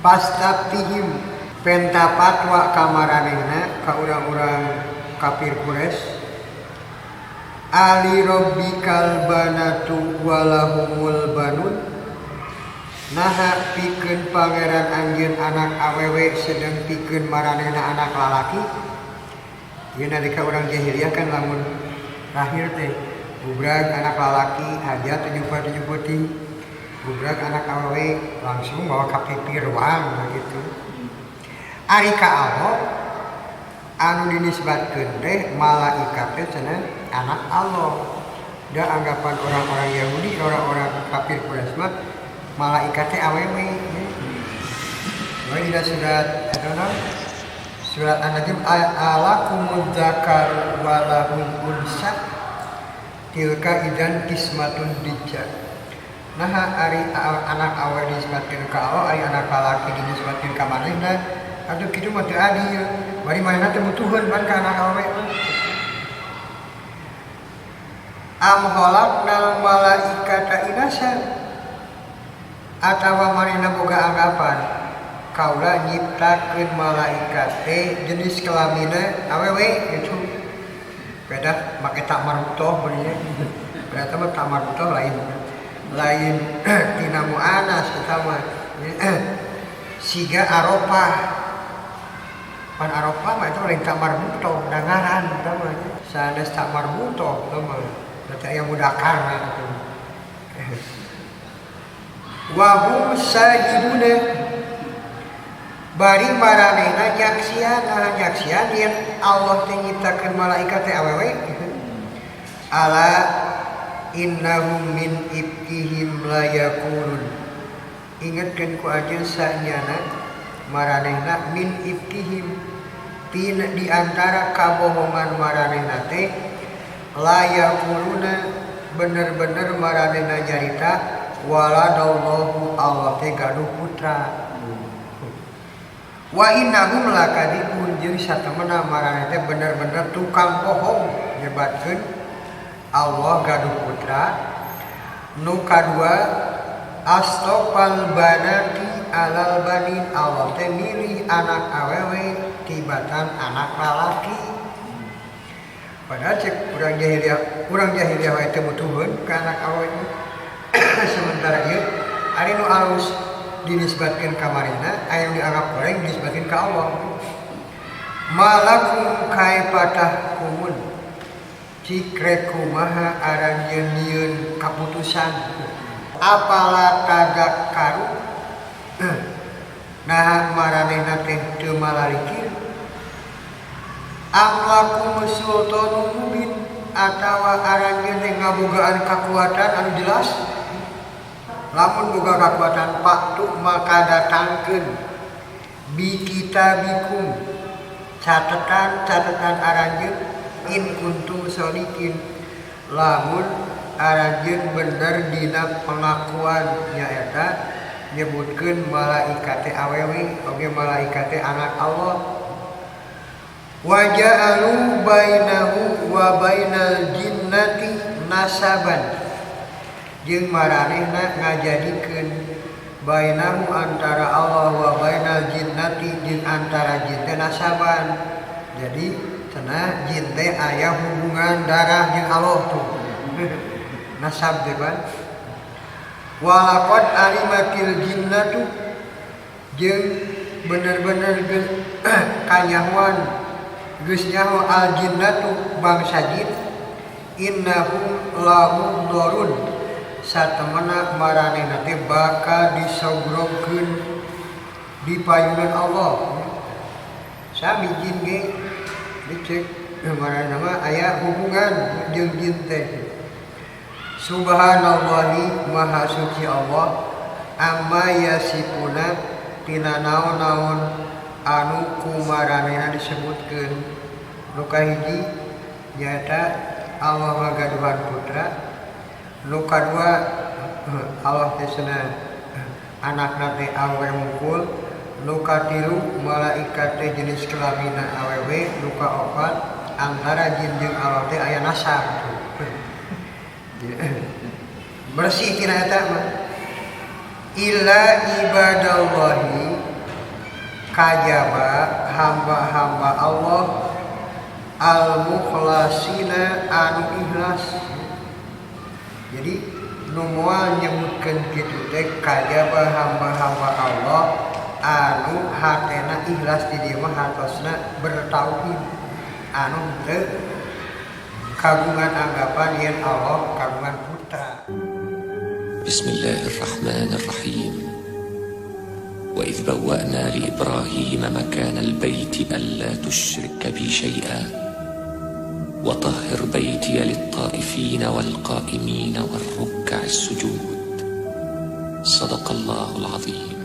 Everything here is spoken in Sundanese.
Fastaftihim penta fatwa ka maranehna ka urang-urang kafir Quraisy ali rabbikal banatu walahumul banun naha pikeun pangeran anjeun anak awewe sedang pikeun maranehna anak lalaki. Ieu nalika urang jahiliyah kan lamun lahir teh bubrag anak lalaki hajat 7 peuting, bubrag anak awewe langsung bawa ka pipir ruang gitu. Ari ka Allah anu dinisbatkeun teh malaikat teh cenah anak Allah. Da anggapan orang-orang Yahudi, orang-orang kafir Quraisy mah malaikat teh awewe. Maka dina surat eta naon? Surat An-Najm alakumuz zakar walahul unsa tilka idzan qismatun dija. Nah ari anak awewe dinisbatkeun ka Allah, ari anak lalaki dinisbatkeun ka manehna, atuh kitu mah teu adil. Bari manehna teh butuheun ban ka anak awewe mah. Am khalaqnal malaikata inasan atawa manehna boga anggapan kaula nyiptakeun malaikat teh jenis kelamina awewe gitu. Beda make tak marbutoh beunya. Berarti mah tak marbutoh lain lain tina muannas eta mah. Siga Arafah. Pan Arafah mah itu lain tak marbutoh, da ngaran eta mah. Sanes tak marbutoh eta mah. Berarti aya mudakar itu. Wa hum sajiduna bari maranehna nyaksian, nah nyaksian yen Allah teh nyiptakeun malaikat teh awewe. Ala innahum min ifkihim la yaqulun. Ingetkeun ku anjeun sanyana maranehna min ifkihim tina di antara kabohongan maranehna teh la yaquluna bener-bener maranehna nyarita waladallahu Allah teh gaduh putra. Wa innahum lakadzibun jeung satemena maranehna teh bener-bener tukang bohong nyebatkeun Allah gaduh putra. Nu kadua astofal banati alal banin Allah teh milih anak awewe tibatan anak lalaki. Padahal cek urang jahiliyah wae teu butuheun ka anak awewe. Sementara ieu ari nu alus dinisbatkeun ka marina, aya nu dianggap goreng dinisbatkeun ka Allah. Malakum kaifa tahkumun cik rek kumaha aranjeun nyieun kaputusan. Apala tadakkaru nah maranehna teh teu malalikir. Am lakum sultanun mubin atawa aranjeun teh ngabogaan kakuatan anu jelas. Lamun boga kakuatan paktu maka datangkeun bi kitabikum catatan-catatan aranjeun in kuntum shodiqin lamun aranjeun bener dina pengakuan nyaeta nyebutkeun malaikat teh awewe oge malaikat teh anak Allah. Wa ja'alu bainahu wa bainal jinnati nasaban jeung maranehna ngajadikeun bainahu antara Allah wa bainal jinnati jeung antara jin teh nasaban. Jadi cenah jin teh aya hubungan darah jeung Allah tuh. Nasab teh pan. Walaqad alimatil jinnatu jeung bener-bener kanyahoan geus nyaho al jinnatu bangsa jin innahum lamuhdharun satemena maranehna teh bakal disogrogkeun di payunan Allah. Sami jin ge dicek maranehna mah aya hubungan jeung jin teh. Subhanallahi maha suci Allah amma yasifuna tina naon-naon anu kumaranehna disebutkeun. Nu kahiji nyaeta Allah ngagaduhan putra. Nu kadua Allah teh cenah anakna teh awewe mungkul. Nu katilu malaikat teh jenis kelamina awewe. Nu kaopat antara jin jeung Allah teh aya nasab. Bersih tina eta mah. Illa ibadallahi Kajaba hamba-hamba Allah al-mukhlasina anu ikhlas. Jadi nu moal nyebutkeun kitu teh kajaba hamba-hamba Allah anu hatena ikhlas. Di dieu mah hartosna bertauhid, anu teu kagungan anggapan yen Allah kagungan putra. بسم الله الرحمن الرحيم. وإذ بوأنا لإبراهيم مكان البيت ألا تشرك بي شيئا وطهر بيتي للطائفين والقائمين والركع السجود. صدق الله العظيم.